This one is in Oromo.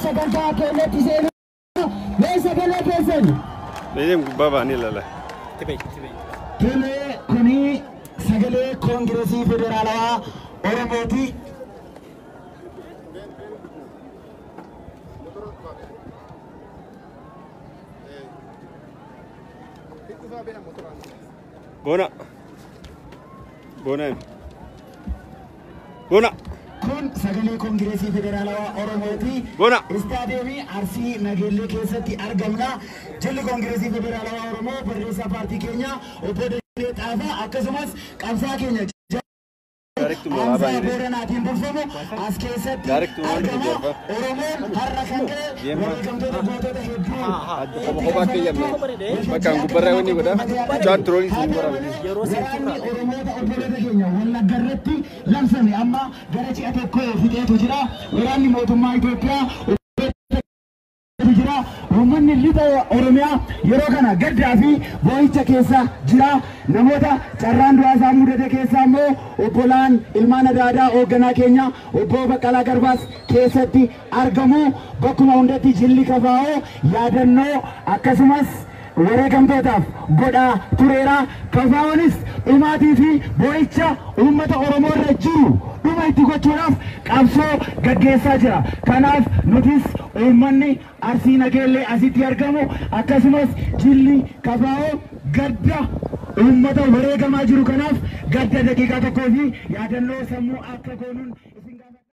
sagantaa keenyatti seenuu mee sagalee keessan. Meeshaan gubbaa ba'anii ilaala. Tole, kuni sagalee Koongireesii Federaalawaa Oromooti. Boona. Boona. Boona. Kun sagalee Koongireesii Federaalawaa Oromooti. Boona. Istaadiyeemii Arsii Nageellee keessatti argamna. Jilli Koongireesii Federaalawaa Oromoo barreessaa paartii keenyaa obbo Dajanee Xaafaa akkasumas qabsaa keenya Hamzaa Booranaatiin durfamu as keessatti argama. Oromoon har'a kan ka'e wareegamtoota gootota hedduu. Kophaa keeyyamne bakkaan gubbarraa wanni godha. Mucaan tiroolii siin waraabne. Waraanni Oromoota obboloota keenya Wallagga irratti labsame amma gara ji'a tokko fixeetu jira. Waraanni mootummaa Itoophiyaa jira. Uummanni lixa Oromiyaa yeroo kana gaddaa fi boo'icha keessa jira. Namoota carraan du'aa isaa mudate keessaa immoo obbolaan ilmaan adaadaa hoogganaa keenya obbo Baqqalaa Garbaas keessatti argamu. Bakkuma hundatti jilli KFO yaadannoo akkasumas wareegamtootaaf godhaa tureera. KFOnis dhumaatii fi boo'icha uummata Oromoo irra jiru dhuma itti gochuudhaaf qabsoo gaggeessaa jira. Kanaaf nutis uummanni Arsii Nageellee asitti argamu akkasumas jilli KFO gadda uummata wareegamaa jiru kanaaf gadda daqiiqaa tokkoo fi yaadannoo sammuu akka goonuun.